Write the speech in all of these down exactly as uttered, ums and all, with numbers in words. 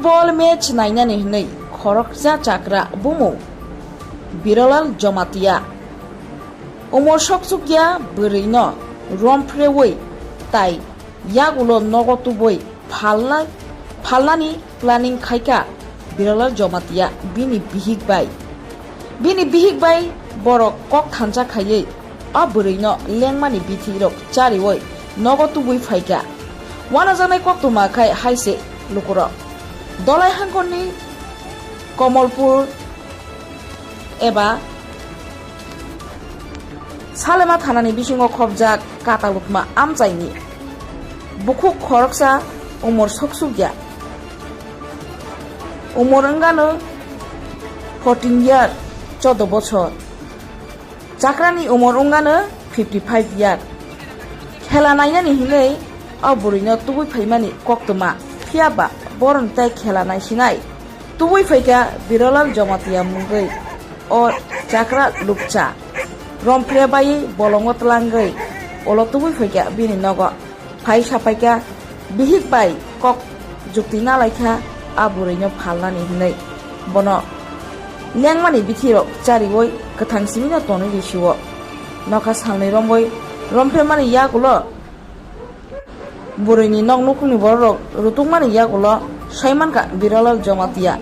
Football match nainani hwnwi khoroksa chakra bumung Birolal Jamatia umor sokchukya bwrwino romphrewi tai yagulo nogo tubui phalna, phalnani planning khaikha Birolal Jamatia bini bihik bai. Bini bihik bai borok kok thansa khaiwi o bwrwino lengmani bithirok chariwi nogo tubui phaikha. Wanajaknai koktwma khai hai se lukurok. Dolai hangkorni Komolpur eba Salema thanani bisingo khopjak katalukma amchaini bukhuk khoroksa umor soksukya. Umor wngano fourteen year, chodo bochor. Chakrani umor wngano fifty five year. Khela nainani hinwi o bwrwino tubui phaimani koktwma, phiyaba boroni tai khela naisinai. Tubui phaikha Birolal Jamatia mungwi o chakra lukcha. Romphre bai bolongo tlangwi ulo tubui phaikha bini nogo. Phai sapaikha, bihik bai kok jukti nalaikha a bwrwino phalnani hinwi. Bono lengmani bithirok chariwi kwthang simino tonwi risiwo. Nokha salnwi romwi romphemani yagulo bwrwini nok nukhungni bororok rutukmani yagulo saimankha Birolal Jamatia.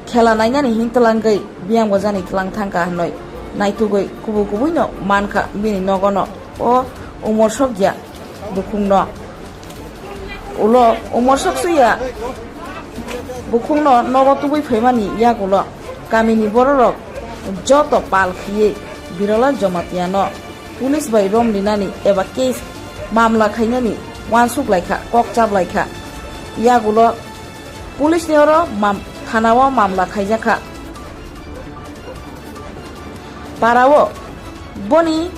Khela nainani hin tlangwi biyang bojani tlang thangkha hinwi naitugwi kubui kubuino mankha bini nogono o umor sokya bukhukno. Ulo umor soksuya bukhukno nogo tubui phaimani yagulo kamini bororok joto pal khiwi Birolal Jamatiano police bai rom rinani eba case mamla khainani wansuk laikha, kok chap laikha. Yagulo police ni oro mam-, thana o mamla khaijakha. Parao boni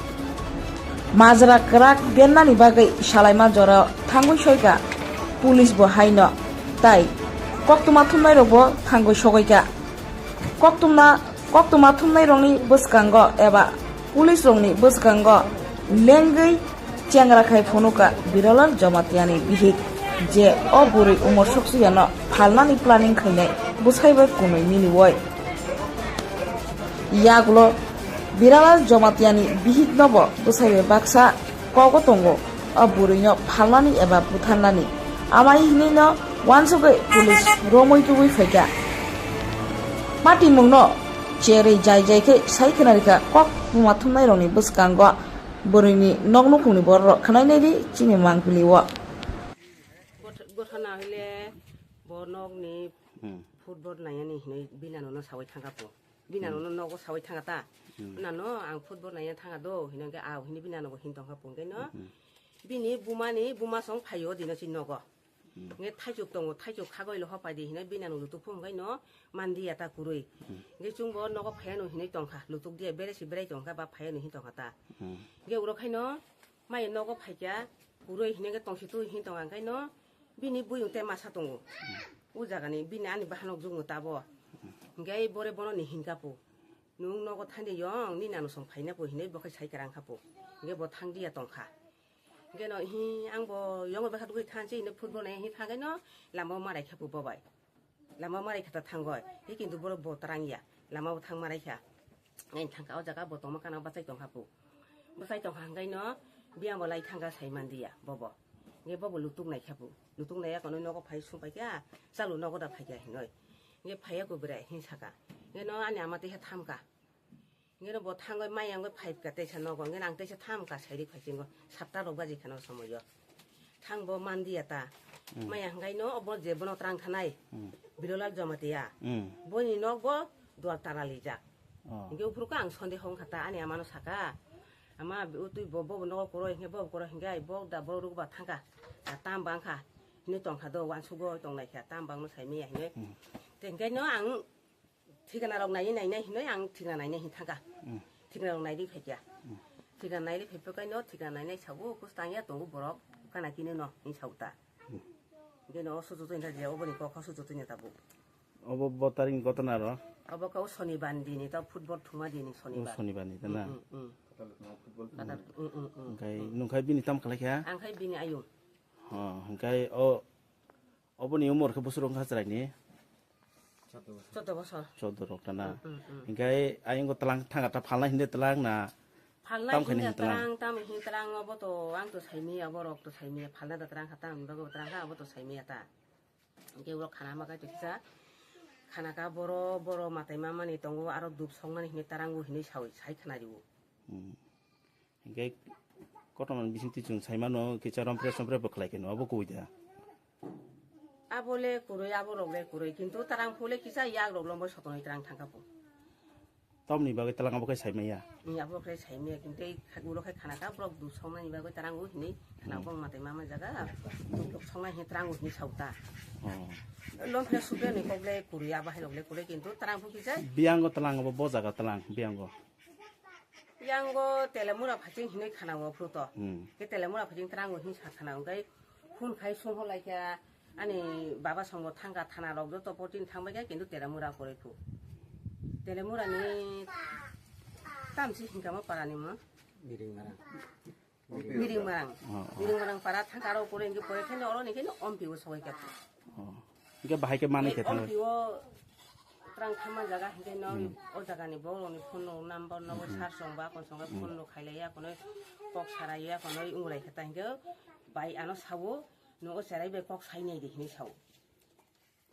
majra kwrak bennani bagwi salaima jora thangwi soika police bo haino, tai koktwma thumnairokbo thangwi sogoika. Koktwma, koktwma thumnairokni bwskango eba police rokni bwskango lengwi chengra khai phunukha Birolal Jamatiani bihik, je o bwrwi umor soksuyano phalnani planning khainai bwsai bai kunui miliwoi. Yagulo Birolal Jamatiani bihiknobo bwsai bai baksa kogo tongo o bwrwino phalnani eba butharnani. Amai hinwino wansugwi police romwi tubui phaikha. Patimungno cherwi jai jai khe sai khwnarikha koktwma thumnairokni bwskango bwrwini nok nukhungni bororok khwnainai di chini mangpili o. Got-, gotha na hile bo nokni Hmm. football naiyani hinwi binanono sawi thangkha po. Binanono Hmm. nogo sawi thangkha ta. Hmm. Binano ang football naiya thangkha do, hinwi hwnkhe ah, hinwi binanobo hin tongkha po. Hwnkhe no Hmm. bini bumani buma song phaio dino si nogo. Hmm. Hwnkhe thaichuk tongo, thaichuk khagoi lo hopai di hinwi binano lutuk phung hwnkhe no mandiya ta kwrwi. Hmm. Hwnkhe chwngbo nogo phaiya no hinwi tongkha, lutuk diya bere si berai tongkha ba phaiya no hin tongkha ta. Hmm. Hwnkhe uro khaino Mai nogo phaikha, kwrwi hinwi khe tongsi twi hin tong ang khaino, bini buyung tei masa tongo. O jagani bini ani bahanok jukno tabo. Hwnkhe bore bono ni hinkha pu, "Nwng nogo thani yong, nini anusong phaina pu," hinwi bo khe sai kwrang kha pu. Hwnkhe bo thang diya tong kha. Hwnkhe no hi ang bo yong bai kha tugwi thansi hinwi football nai hi thang khaino lama o marai kha pu bo bai. Lama marai kha ta thangoi. Hi kintu borok bo tarang ya. Lama bo thang marai kha. Ngai thang kha o jaga bo tongma kana bachai tong kha pu. Bachai tong kha hwnkhe no biyang bo lai thang kha sai man diya bobo. Nge bobo lutuk nai kha pu. Lutuk nai ya kono nogo phai sum pai kha. Chalu nogo da phai kha hinoi. Nge phai ya ko berai hin saka. Nge no ani ama tei kha tham kha. Ngeno bo thangoi mayangoi five ka teisa nogo, ngeno ang teisa tham ka sairi phaisingo, satta rok baji kheno somoyo. Thangbo mandiya ta. Mm. Maya hwnkhaino obo je bono twrang thanai, Mm. Birolal Jamatia. Mm. Boni nokbo dual tara lijak. Oh. Hwnkhe uphuru khe ang sonde hong kha ta, ani amano saka, "Ama, twi bo, bo nogo kwrwi hwnkhe bo kwrwi hwnkhe ai bo da borok rwkba thangkha, tam bang kha," hinwi tong kha do, uansugo tong lai kha, tam bangno sai maya hinwi. Mm. Tei hwnkhe no ang Thikana rok nai nai nai hinoi ang thikana nai nai hin thangkha. Mm. Thikana rok nai ri phaikya. Mm. Thikana nai ri phaipa kaino thikana nai nai sago kus tangya tongo borok kana kini no hin sauta. Mm. Geno oso joto hin thangya oboni kok oso joto hin tabu. Obo bo taring gotona ro? Obo kau sonibar dini ta football thuma dini O sonibar. Sonibar ni tana? Mm, mm, mm. Katal, mm, mm, mm. Hwnkhe nungkhai bini tam khlai kha? Ang khai bini ayung. Oh, hwnkhe o Oboni umor khe bosor wngkha chwraini? Chwddo bosor. Chwddo rok ta na? Mm, mm, mm. Hinkhe ayang tlang thanga ta phalna hinde tlang na? Phalna tam khaini hinde tlang? Tlang, tam hin tlang obo to ang to saimiya, borok to saimiya, phalna da tlang kha, tam bagwi tlang kha, obo to saimiya ta. Hinkhe oro khana ma kaitor kisa, khana ka boro, boro matai mamani tongo, aro dup songmani hinwi tarango hinwi sawi, sai khna rio. Hmm. Hinkhe kotorma bisingtwi chwng sai mano, kisa rompre sompre bo khlai khe no, abo kubui da? Abo le kwrwi, abo rok le kwrwi, kintu tarang phule kisa yak rok lombo sotonwi tarang thangkha bo. Tamni bagwi tlang abo khe saimaya? Ni abo khe saimaya, kintu ei kha-, ulo khe khana ka borok duk songnani bagwi tlang o hinwi khana Hmm. bong matai mama jaga duk duk songnai hinwi tlang o hinwi sauta. Oh. Lom khe sube ni kok le kwrwi, abo hai rok le kwrwi, kintu tlang phu kisa. Biyango tlang abo bo jaga tlang, biyango? Yango Telemura phaching hinwi khana o phru to. Hmm. Ke Telemura phaching tlang o hinwi sa khana o, hwnkhe phone khai sung ho lai kha. Ani baba songo thangkha thana rok joto portin thangbai kha, kintu Telemura kwrwi phu. Telemura ni tamsi hinkha mo para ni mo? Miring Marang. Miring Marang. Oh, oh. Miring Marang para thangkha aro kwrwi hinkhe kwrwi khe oro ni khe Ompi o sogwi kha. Oh. Hinkhe bahai khe manwi khe thangwi. Ompi o Trang thangma jaga hinkhe no Hmm. o jaga ni borok ni phone no number no Hmm. sar song ba kon song Hmm. phone no khailai ya kono kok sarai ya kono wng lai khe ta hinkhe bai ano sawo. Nogo cherai bai kok sai nai di hinwi sao.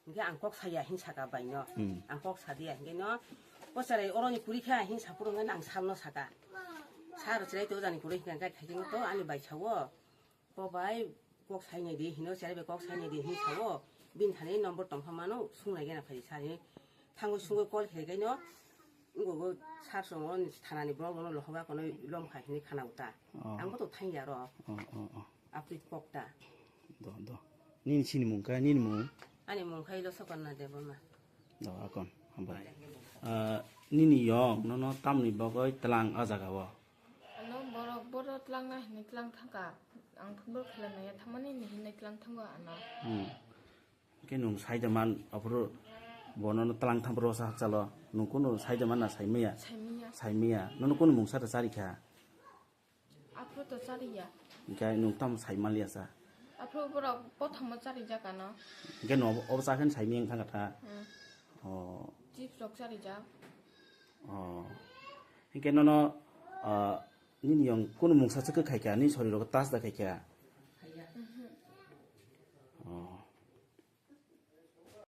Hinkhe ang kok saya hin saka bai no. Hmm. Ang kok sa diya hinkhe no. O cherai oro ni kwrwi kha hin sa phuru hinkhe ang sal no saka. Sar cherai to jani kwrwi hinkhe khai khai to ani bai sao. Ko bai kok sai nai di hino cherai bai kok sai nai di hin sao. Bin thani number tong kha mano sung lai gana phai sani. Thango sungo call khai kai no. Ngo go sar songo thana ni borok no lohoba kono lom khai hinwi khana uta. Oh. Ang bo to thang ya ro. Oh, oh, oh. Apri kokta. Do, do. Nini sini mung kha, nini mung? Ani mung khai lo Sokonna Debbarma. Do, akon, hambai. Ah, nini yong, nono tamni bagwi tlang a jaga o? Ano borok bodo tlang na hinwi tlang thangka. Ang phunbor khlai maya thamani ni hinwi tlang thango ano. Hmm. Khe nung saida man, aphuru bono tlang thang pro sa hakchalo. Nung kunu saida man na saimaya? Saimaya. Saimaya. Nono kunu mung sa ta chari kha? Aphuru to chariya. Hinkhe nwng tamo sai manliya sa? Aphuru borok pothomno charijak ano. Hinkhe no obo, obo chakhe sai miyang thangkha tha? Hmm. Oh. Chips rok charijak. Oh. Hinkhe nono, ah, nini yong kunu mungsa se kwkhai kha, nini sori rok tas da khai kha?